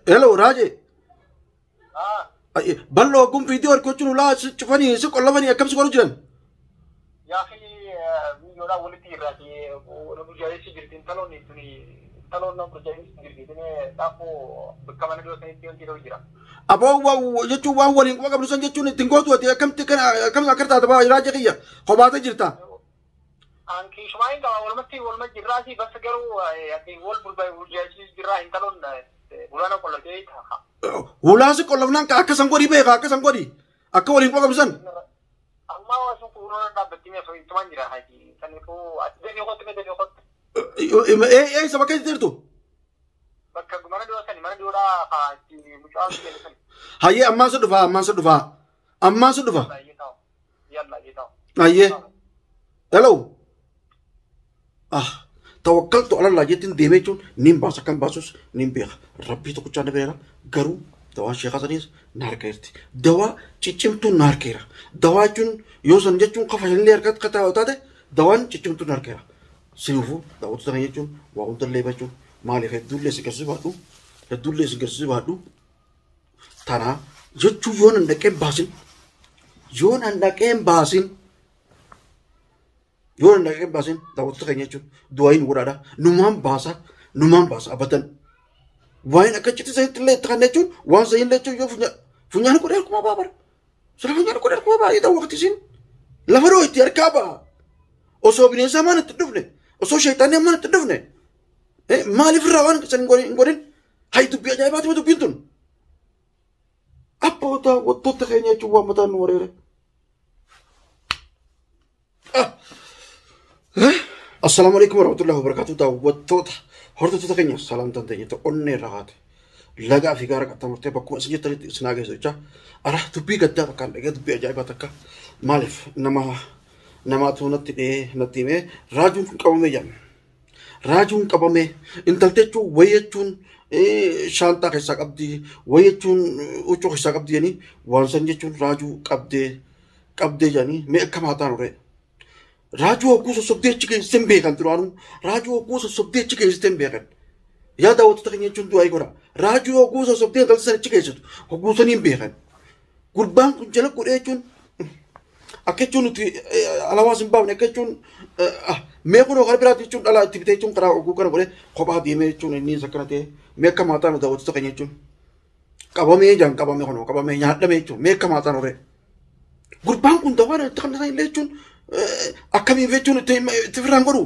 Hello Raajee. Bal'oo ogguun viidiyoo argachuun ulaa si cufanii si qollafanii akkam si godhu jiran. Yaa fi biyyoodhaan walitti irraati nama burjaajessi jirti intaloon tuni intaloon nama burjaajessi jirti tuni xaafoo bakka mana dhiyoo sanitti wanti ta'u jira. Aboo jechuun waan waliin quba qabdu san jechuun ittiin gootu ati akkamitti kana akkam akka taate baa Raajee kiyya kophaatee jirta. Anki shumaa hin qaba walumatti waluma jirraasi bas garuu ati wal burjaajessi jirraa intaloon bulaana qollatee ta'a. Hulaa si qollafnaan akka san godhi beeka akka san godhi akka waliin quba qabdu san. Amma waa sun kunuun dhaabbatti mee ittumaan jira haji saniifuu ati dafii kottu mee dafii kottu. Eessa bakka jirtu? Bakka mana dhiyoo sani mana dhiyoodhaa haa itti mucaan jedhu sani. Hayyee ammaan si dhufa ammaan si dhufa ammaan si dhufa. Yalla ta'u. Hayyee. Hello. Ah tawakkaltu ala Allah jettiin deemee jechuun niin baasa kan baasus niin beeka. Rabbii tokkichaa na beera garuu dawaa sheekaa saniis na harka jirti. Dawaa ciccimtuun na harkeera. Dawaa jechuun yoo san jechuun kafa shanillee harkatti ka taate dawaan ciccimtuun na harkeera. Sinuufuu daawwattoota kana jechuun waa hundallee bachuun maaliif hedduullee si garsiisuu baadhu hedduullee si garsiisuu baadhu tanaa jechuun yoo nan dhaqeen baasin yoo nan dhaqeen baasin yoo nan dhaqeen baasin daawwattoota keenya jechuun du'aayin godhaadha numaan baasa numaan baasa abadan waa'een akka citti sanitti illee itti kan jechuun waan sanillee jechuun yoo funyaan godhee harkuma baa bara sila funyaan godhee harkuma baa jedha waqti isin lafa dhoo itti harkaa ba'a osoo bineensa hamaan itti dhufne osoo sheexaanni hamaan itti dhufne maaliif irraa waan san hin godhin hay dubbii ajaa'ibaati dubbiin tun abboota daawwattoota keenya jechuun waan mataan nu wareere. Assalaamu alaikum warahmatullahi wabarakatuh daawwattoota hordoftoota keenya salaamtaan teenya onnee irraa haate lagaa fi gaara qaxxaamurtee bakkuma isin jirtanitti isin haa geessu jecha ara dubbii gaddaa takkaan dhagee dubbii ajaa'ibaa takka maaliif nama namaatu natti dhee natti himee raajuun kun qabamee jedhame. Raajuun qabamee intalti jechuun wayii jechuun shaantaa keessaa qabdi wayii jechuun huccuu keessaa qabdi jedhanii waan san jechuun raajuu qabdee qabdee jedhanii mee akkam haa taanu ree. Raajuu hogguu sossobdee achi geessitee hin beekan duraanuu raajuu hogguu sossobdee achi geessitee hin beekan. Yaa daawwattoota keenya jechuun du'aa godha. Raajuu hogguu sossobdee intalti san achi geessitu hogguu sanii hin beekan. Gurbaan kun jala godhee jechuun akka jechuun nuti alawaas hin baafne akka jechuun mee kun karaa biraatti jechuun dhalaa itti bitee jechuun karaa hogguu kana godhee kophaa deemee jechuun inni akkana ta'e mee akka maataa nu daawwattoota keenya jechuun qabamee jaan qabamee kunoo qabamee nyaadhamee jechuun mee akka maataa nuree. Gurbaan kun dawaan itti kan illee jechuun akkamiin jechuun itti firraan godhu.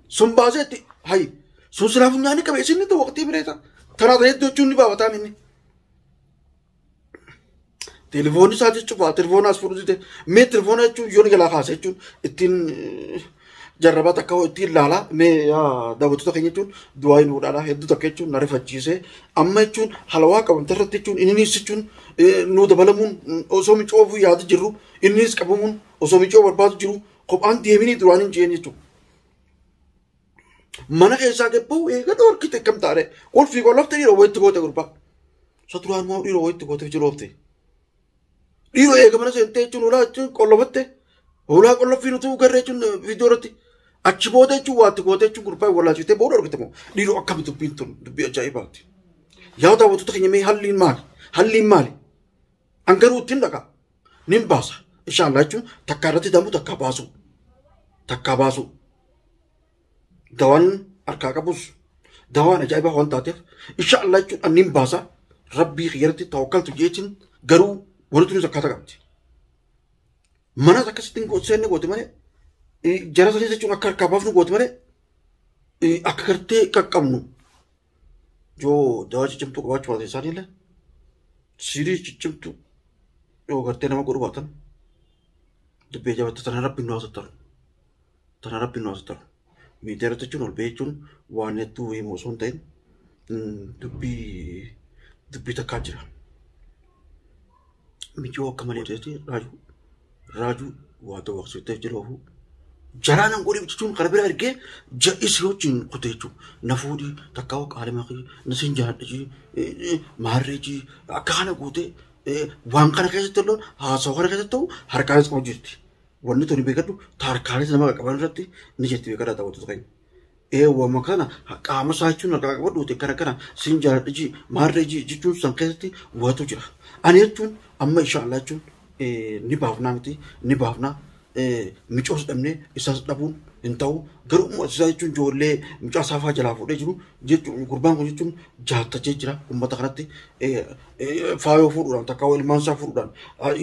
Sun baasee itti hayi sun silaa funyaanii qabe isin ni waqtii bireeta. Tanaa ta'ee jechuun ni baafataa minni. Telefoonni isaa jechuun telefoona as fuudhu mee telefoona jechuun yoo jalaa kaase jechuun ittiin jarrabaa takka ittiin ilaalaa mee daawwattoota keenya jechuun du'aa hin fuudhaadha hedduu takka jechuun na rifachiisee amma jechuun halawaa qabamte irratti jechuun innis jechuun nuu dabalamuun osoo micoofuu yaadu jirru innis qabamuun osoo micoo barbaadu jiru kophaan deeminii duraan hin jeen jechuudha. Mana keessaa gabbuu eega dhoorkite akkam taane qulfii qollofte dhiiroo wayitti goote gurbaa. Isa duraan moo dhiiroo wayitti gooteef jiroofte. Dhiiroo eega mana seentee jechuun hulaa jechuun qollofatte hulaa qolloffii nuti garree jechuun viidiyoo irratti achi booda jechuun waatti goote jechuun gurbaa wallaalchitee booda dhorkite moo dhiiroo akkami dubbiin tun dubbii ajaa'ibaati. Yaa daawwattoota keenya mee halliin maali? Halliin maali? An garuu ittiin dhaqa. Nin baasa. Inshaallah jechuun takkaa irratti damu takkaa baasu. Takkaa baasu. Dawaan harkaa qabus dawaan ajaa'ibaa waan taateef inshaallah jechuun an nin baasa. Rabbii kiyyarratti tawakkaltu jechuun garuu wanti tunis akkaataa qabdi. Manas akkasitti seenne goote malee jara sanis jechuun akka harkaa baafnu goote malee akka gartee qaqqabnu yoo dawaa ciccimtuu qabaachuu baate isaaniillee sirii ciccimtuu yoo gartee nama godhu baatan dubbii ajaa'ibaa tana rabbiin nu haasa'u tana rabbiin nu haasa'u miidiyaa irratti jechuun ol ba'ee jechuun waan hedduu himu osoo hin ta'in dubbii dubbii takkaa jira. Micoo akka malee ta'etti raajuu raajuu waa ta'u waqsiftee jiru jaraan godhe jechuun karaa biraa ergee ja'is wajjin kute jechuun na fuudhii takkaa qaalima na siin jaaladha maarree akka kana gootee waan kana keessatti illee haasawaa kana keessatti ta'u harkaanis qabu jirti. Wanni tuni beekadhu harkaanis nama qaban irratti ni jirti beekadha daawwattoota keenya. Eewwama kana qaama isaa jechuun harkaa qabadhuuti kana kana siin jaaladha jii maarree jii jechuun san keessatti waatu jira. Ani jechuun amma inshaallah jechuun ni baafnaa miti ni baafnaa micoos dhabnee isaas dhabuun hin ta'u garuu immoo isaa jechuun ijoollee mucaa saafaa jalaa fuudhee jiru jechuun gurbaan kun jechuun jaattachee jira uummata kanatti faayoo fuudhuudhaan takka ilmaan isaa fuudhuudhaan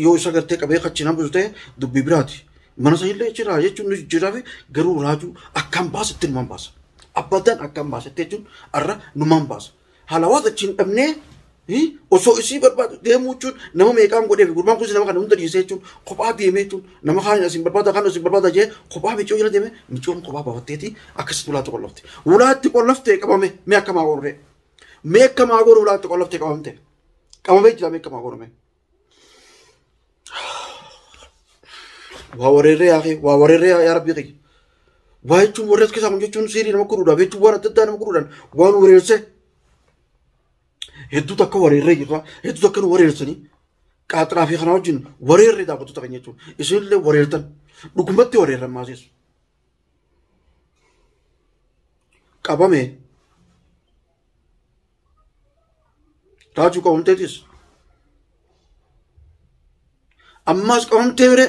yoo isa gartee qabee kachiin hambisu ta'e dubbii biraati. Mana sanillee jira jechuun ni jijjiiraa fi garuu raajuu akkaan baasetti numaan baasa. Abbadaan akkaan baasetti jechuun har'a numaan baasa. Halawaata achiin dhabnee osoo isii barbaadu deemuu jechuun nama meeqaan godhee fi gurbaan kunis nama kana hunda dhiisee jechuun kophaa deemee jechuun nama kaan asiin barbaada kaan asiin barbaada jee kophaa micoo jala deeme micoon kophaa baafatteeti akkasitti ulaatti qollofte. Ulaatti qollofte qabame mee akkamaa godhure? Mee akkamaa godhu ulaatti qollofte qabamte? Qabamee jira mee akkamaa godhume? Waa wareerree yaa waa wareerree yaa rabbii kiyya. Waa jechuun warri as keessaa kun jechuun siirii nama godhuudhaaf jechuun waan adda addaa nama godhuudhaan waan wareersee hedduu takka wareerree jirra hedduu takka nu wareersanii qaaxiraa fi kanaa wajjin wareerree daawwattoota keenya jechuun isinillee wareertan dhugumatti wareerran maasiisu. Qabame raajuu qabamteetis ammaas qabamtee bire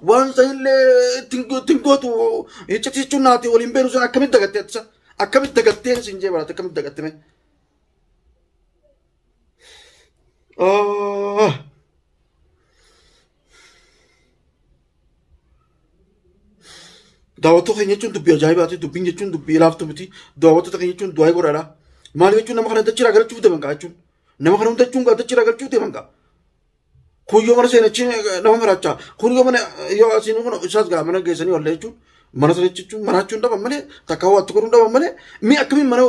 waan sanillee ittiin gootu icciti jechuun naati waliin beenu sun akkamitti dagattee ittisa akkamitti dagatteen siin jee barate akkamitti dagatteme. Daawwattoota keenya jechuun dubbii ajaa'ibaati. Dubbiin jechuun dubbii laaftu miti. Daawwattoota keenya jechuun du'aa godhaadha. Maaliif jechuun nama kana dachiraa galchuuf deeman kaa jechuun. Nama kana hunda jechuun dachiraa galchuuf deeman kaa. Kun yoo mana seenachi nama maraachaa. Kun yoo mana yoo asiin kun isaas gaa mana geessanii wallee jechuun. Mana sana jechuun maraachuun dhaban malee takka waa itti godhuun dhaban malee mi akkamiin mana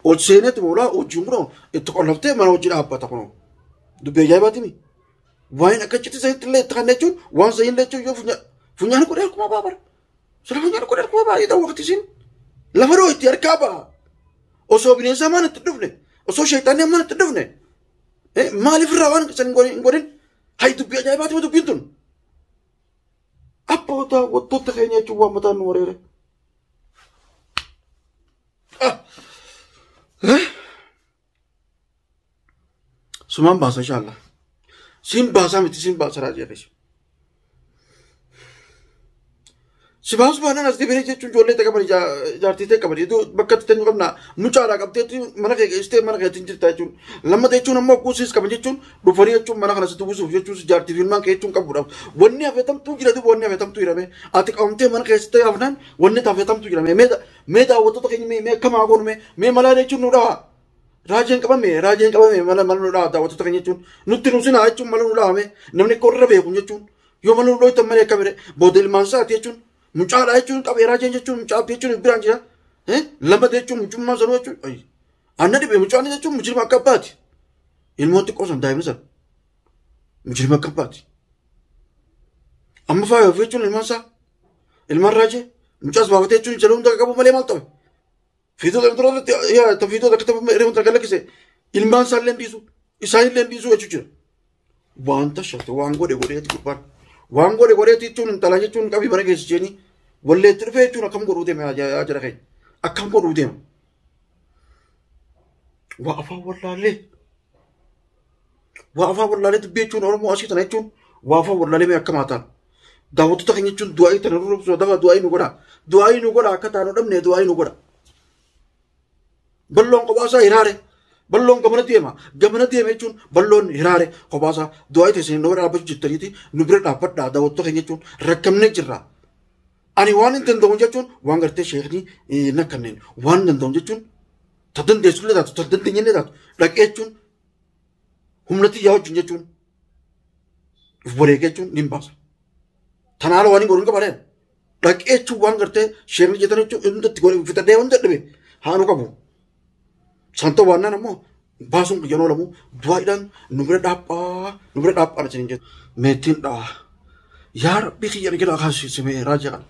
ol seeneetti boolaa hojiin kun itti qollaftee mana hojii dhaabbata kun. Dubbii ajaa'ibaati mi? Waan akka citti sanitti illee itti kan jechuun waan saniin jechuun yoo funyaan godhee harkuma ba'a bara. Sila funyaan godhee harkuma ba'a jedha waqti isin. Lafa dhoo itti harkaa ba'a. Osoo bineensa hamaan itti dhufne osoo sheexanni hamaan itti dhufne maaliif irraa waan san hin godhin hay dubbii ajaa'ibaati ma dubbiin tun. Abboota wantoota keenya jechuun waan mataan nu wareere. Sumaan baasa inshallah. Siin baasaa miti siin baasa raajii keessa. Si baasu baanaan as deebi'ee jechuun ijoollee ta'e qaban jaartii ta'e qaban iddoo bakka itti teenyu qabna mucaadhaa qabdeetti mana kee geessitee mana keetiin jirta jechuun lammata jechuun ammoo kuusiis qaban jechuun dhufanii jechuun mana kana sitti buusuuf jechuun jaartii fi ilmaan kee jechuun qabuudhaaf wanni hafetamtuu jira duuba wanni hafetamtuu jirame ati qabamtee mana keessatti hafnaan wanni hafetamtuu jirame mee daawwattoota keenya mee akkam haa goonu mee malaa jechuun nu dhawa. Raajeen qabame raajeen qabame mala mala nu dhawa daawwattoota keenya jechuun nutti nu sinaa jechuun mala nu dhawame namni akka warra beeku jechuun yoo mala nu dhoytan malee akkamire booda ilmaan isaati jechuun mucaadha jechuun qabee raajeen jechuun mucaabdi jechuun biraan jira lama jechuun mucummaan sanuu jechuun anna dhibe mucaan jechuun mujrima akka abbaati ilmoon xiqqoo san daa'imni san mujrima akka abbaati amma faaya ofii jechuun ilmaan isaa ilmaan raajee mucaas baafatee jechuun jala hunda qabu malee maal ta'e fiitota yaa fiitota akka tapha hunda galakkise ilmaan isaa illee dhiisu isaan illee dhiisu jechuu jira wanta shate waan godhe godheeti gurbaan waan godhe godheeti jechuun intala jechuun qabii mana keessa jeeni walleetti dhufee jechuun akkam godhuu deema yaa jara keenya akkam godhuu deema waa afaan wallaalee waa afaan wallaalee dubbii jechuun oromoo asii tana jechuun waa afaan wallaalee mee akkam haa ta'an daawwattoota keenya jechuun du'aa'ii tana rurrubsu dafa du'aa'ii nu godha du'aa'ii nu godha akka taanu dhabne du'aa'ii nu godha balloon kophaasaa hiraare balloon gamana deema gamana deema jechuun balloon hiraare kophaasaa du'aa'ii teessanii nu bira dhaabbachuu jettaniiti nu bira dhaabbadhaa daawwattoota keenya jechuun rakkamnee jirra. Ani waan hin danda'u jechuun waan gartee sheekni na kanneen waan hin danda'u jechuun ta dandeessullee taatu ta dandeenyellee taatu dhaqee jechuun humna xiyyaa wajjin jechuun of wareegee jechuun ni baasa. Tanaala waan hin godhu hin qabaadheen dhaqee jechuun waan gartee sheekni jettan jechuun hundatti godhe fixadhee hunda dhabe haa nu qabu. Santa waannaan ammoo baasuun kiyyaan oolamu du'aadhaan nu bira dhaaphaa nu bira dhaaphaa na jedhu meettiin dhaa yaa rabbii kiyya ni jedha kaasisime raajaa kana.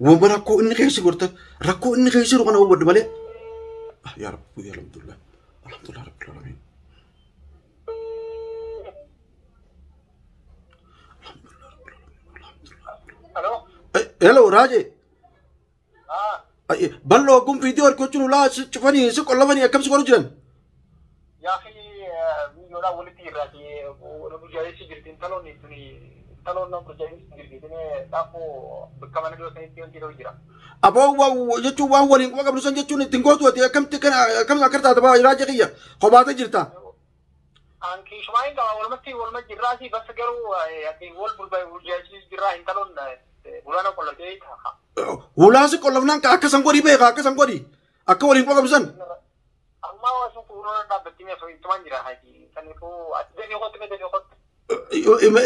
Wama rakkoo inni keessa gorta rakkoo inni keessa jiru kana hubadhu malee. Yaa rabbi alhamdulillah alhamdulillah rabbil alamin. Hello. Hello Raajee. Bal'oo ogguun viidiyoo harka jechuun ulaa si cufanii si qollafanii akkam si godhu jiran. Yaa fi biyyoodhaan walitti irraati na burjaajessii jirti intaloon tuni intaloon na burjaajessii jirti dhaabboo bakka mana dhiyoo sanitti wanti ta'u jira. Aboo jechuun waan waliin quba qabdu san jechuun ittiin gootu ati akkamitti kana akkam akka taate baa raajii kiyya kophaatee jirta. Anki shumaa hin qaba walumatti waluma jirraasi bas garuu ati wal burjaajessii jirraa intaloon ulaana qollatee ta'a. Ulaa si qollafnaan akka san godhi beeka akka san godhi akka waliin quba qabdu san. Amma waa sun kunuun dhaabbatti mee ittumaan jira haji saniifuu ati dafii kottu mee dafii kottu.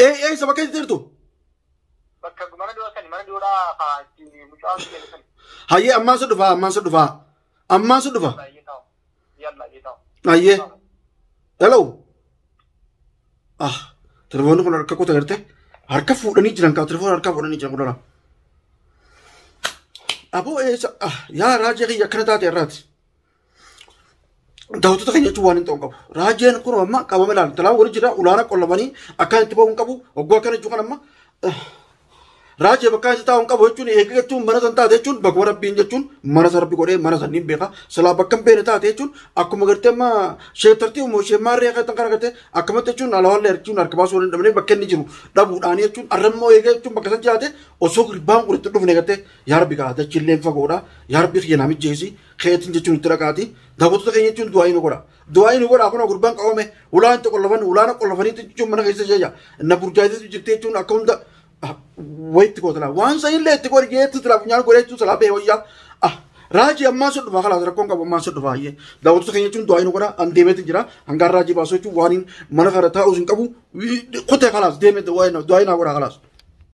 Eessa bakka jirtu? Bakka mana dhiyoo sani mana dhiyoodhaa kaa itti mucaan jedhu sani. Hayyee ammaan si dhufa ammaan si dhufa ammaan si dhufa. Yalla ta'u. Hayyee. Hello. Ah telefoonni kun harka kuta garte harka fuudhanii jiran kaa telefoon harka fuudhanii jiran kun Aboo eessa ah yaa raajii kiyya akkana taate irraati. Daawwattoota keenya jechuun waan hin ta'u qabu. Raajeen kun amma qabame laala. Talaa wali jira ulaana qollabanii akkaan itti ba'uu hin qabu. Hogguu akkana jechuun kan amma raajee bakka itti taa'u hin qabu jechuun eega jechuun mana san taate jechuun bakkuma rabbiin jechuun mana san rabbi godhee mana san niin beeka. Silaa bakka hin beekne taate jechuun akkuma gartee amma sheettartii uumuu ishee maarree akka kana gartee akkamatti jechuun alawaallee jechuun harka baasuu hin dhabne bakka inni jiru dhabuudhaan jechuun arrammoo eega jechuun bakka san jiraate osoo gurbaan kun itti dhufne gartee yaa rabbi gaa dachillee fagoodha yaa rabbi kiyya namicheesi keetiin jechuun itti dhaqaati. Daawwattoota keenya jechuun du'aa nu godha. Du'aa nu godha kun gurbaan qabame ulaan itti qollafan ulaana qollafaniitti jechuun mana keessa jecha na burjaajitu jirti jechuun akka hunda wayitti gootala. Waan sanillee itti godhi jeetti silaa funyaan godhee jechuun silaa ba'e wayyaa. Raajii ammaan sun dhufa kalaas rakkoon qabu ammaan sun dhufa hayyee. Daawwattoota keenya jechuun du'aa nu godha an deemeetti jira hangaan raajii baasuu jechuun waan mana kana taa'us hin qabu kutee kalaas deemee du'aa naa godha kalaas.